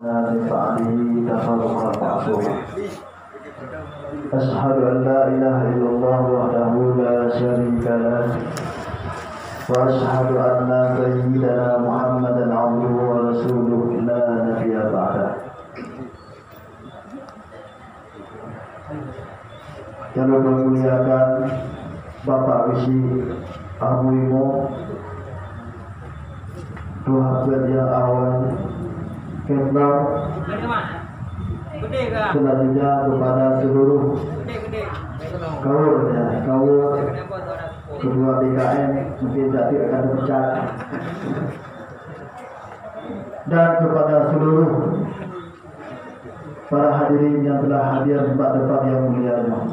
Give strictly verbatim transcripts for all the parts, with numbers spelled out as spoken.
من بعده تفرقا معصوما. أشهد أن لا إله إلا الله وحده لا شريك له، وأشهد أن سيدنا محمدا عبده ورسوله لا نبي بعده. Nyang lôn muliakan Bapak Geuchik Abu Imo, Tuha Peuet nyang awai, Kepler, selanjutnya kepada seluruh kawan, ya, kawan Ketua B K M, mungkin tadi akan dipecat, dan kepada seluruh para hadirin nyang telah hadir bak teumpat nyang mulia nyoe.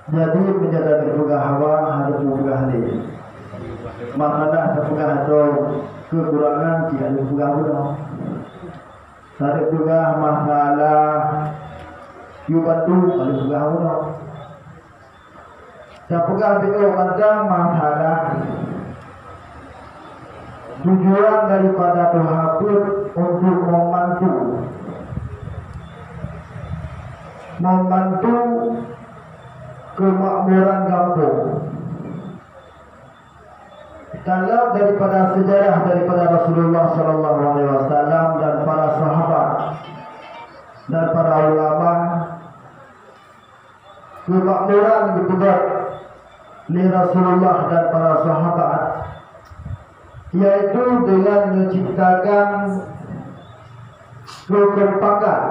Jadi, meunyoe tapeugah haba, hana tapeugah lé. Masalah tapeugah atau kekurangan, cit hana tapeugah bunoe. Tapeugah masalah yue bantu, hana tapeugah bunoe. Tapeugah beu mantong masalah tujuan daripada Tuha Peuet untuk membantu, membantu kemakmuran gampông. Kalau daripada sejarah daripada Rasulullah sallallahu alaihi wasallam dan para sahabat dan para ulama, kemakmuran geupeugöt lé Rasulullah dan para sahabat, yaitu dengan menciptakan kekompakan.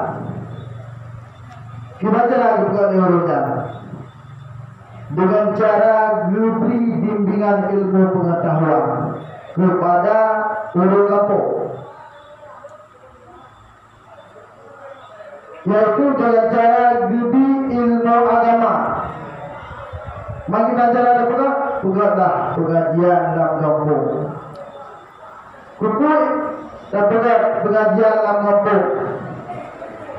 Kiban cara geupeugöt lé ureueng nyan? Dengan cara geubri bimbingan ilmu pengetahuan kepada ureueng gampông. Yaitu dengan cara geubri ilmu agama. Meunan cara tapeugah, peugötlah pengajian lam gampông. Keupeue tapeugöt pengajian lam gampông?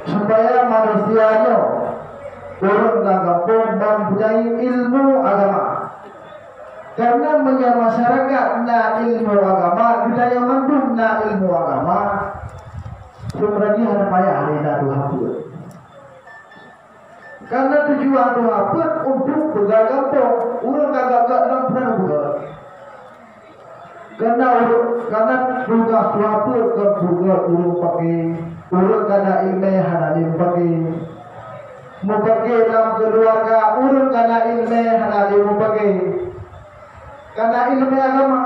Supaya manusia nyoe, ureueng lam gampông, mempunyai ilmu agama. Karena meunyoe masyarakat na ilmu agama, geutanyoe mandum na ilmu agama, sebenarnya hana payah lé na Tuha Peuet. Karena tujuan Tuha Peuet untuk peugah gampông, ureueng ka gak-gak lam peunan buka. Karena ureueng, karena tugaih Tuha Peuet kon peugah ureueng paké, ureueng ka na ileumèe hana lé meupaké. Meupaké lam keuluwarga, ureueng ka na ileumèe hana lé meupaké. Ka na ileumèe agama.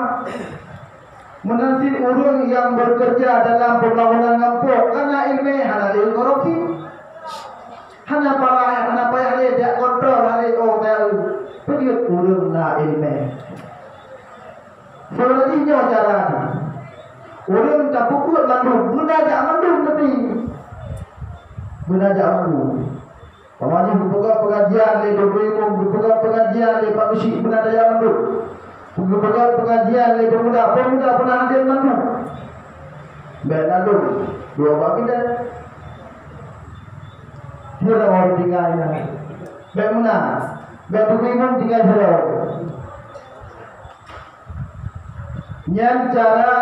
Meunan cit ureueng nyang beukeureuja dalam peubangunan gampông, ka na ileumèe hana lé korupsi. Hana payah, hana payah lé jak kontrol hana lé, oh, tahu. Peue jeuet ureueng na ileumèe. Sebenarnya nyoe cara ni. Ureueng tapeubuet mandum, beuna jak mandum tapi. Beuna jak mandum. Pamali geupeugah pengajian lé Teungku Imum, geupeugah pengajian lé Pak Geuchik, beuna jak mandum. Geupeugah pengajian lé pemuda, pemuda beuna hadir mandum. Bèk na lôn, dua bak bidan. Dia dah orang tinggal ni. Bèk meunan. Bèk Teungku Imum tinggai sidroe. Nyan cara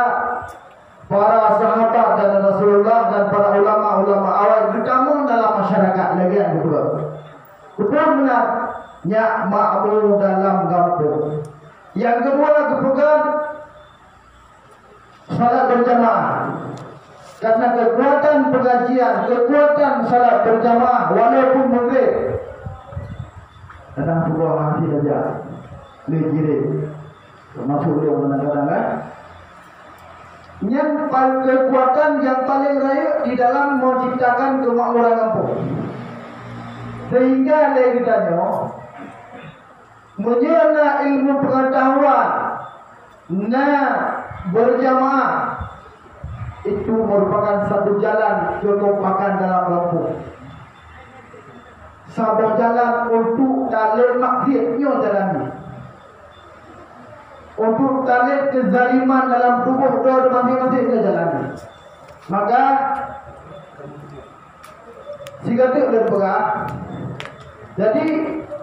para sahabat dan Rasulullah dan para ulama-ulama awai geutamong dalam masyarakat lagèe nyan geupeugah. Geupeugah meunan, nyak makmu dalam gampông. Nyang keudua geupeugah salat berjamaah. Karena kekuatan pengajian, kekuatan salat berjamaah walaupun maghrib. Kadang suboh hati saja. Lé jiréh. Termasuk ulôn kadang-kadang, kan? Nyan pal-, kekuatan yang paling rayeuk di dalam menciptakan kemakmuran gampông. Sehingga lé geutanyoe, meunyoe na ilmu pengetahuan, na berjamaah, itu merupakan satu jalan kekompakan dalam gampông. Saboh jalan untuk talét maksiat nyoe jalan nyoe. Untuk talét kezaliman dalam tuboh droe maséng-maséng nyoe jalan nyoe. Maka, sigoe teuk lôn peugah, jadi,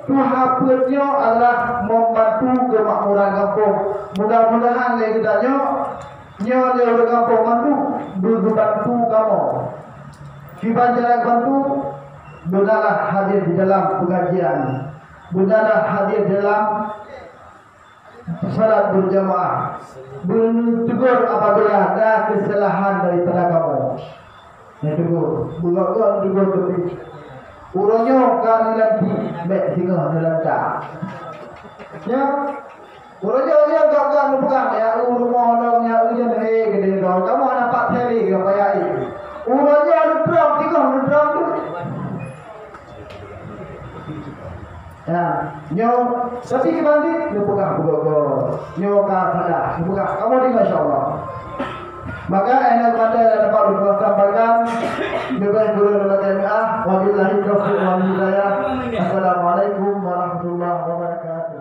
Tuha Peuet nyoe adalah membantu kemakmuran gampông. Mudah-mudahan lé geutanyoe Nyoe lé ureueng gampông mandum beubantu kamoe. Kiban cara bantu, beunalah hadir di dalam pengajian, beunalah hadir dalam salat berjamaah, beutegur apabila ada kesalahan daripada kamoe. Neutegur, beugok-gok neutegur teupeu. Uroe nyoe ka neulantik, bèk singoh neulantak. Ya, uroe nyoe, nyoe gok-gok neupeugah, ya, u rumoh dong, ya, u jan, he, geude dong. Kamoe hana pat teli, geuh payah, eh. Uroe nyoe neudrom, singoh neudrom tu. Ya, nyoe, tapi keubanti neupeugah beugok-gok. Nyoe ka salah, neupeugah. Kamoe deungoe, insya Allah. Maka, eh, na mata nyang dapat ulôn sampaikan, leubeh kureueng lôn lakèe meu'ah. Wabillahi taufiq wal hidayah. Assalamualaikum warahmatullahi wabarakatuh.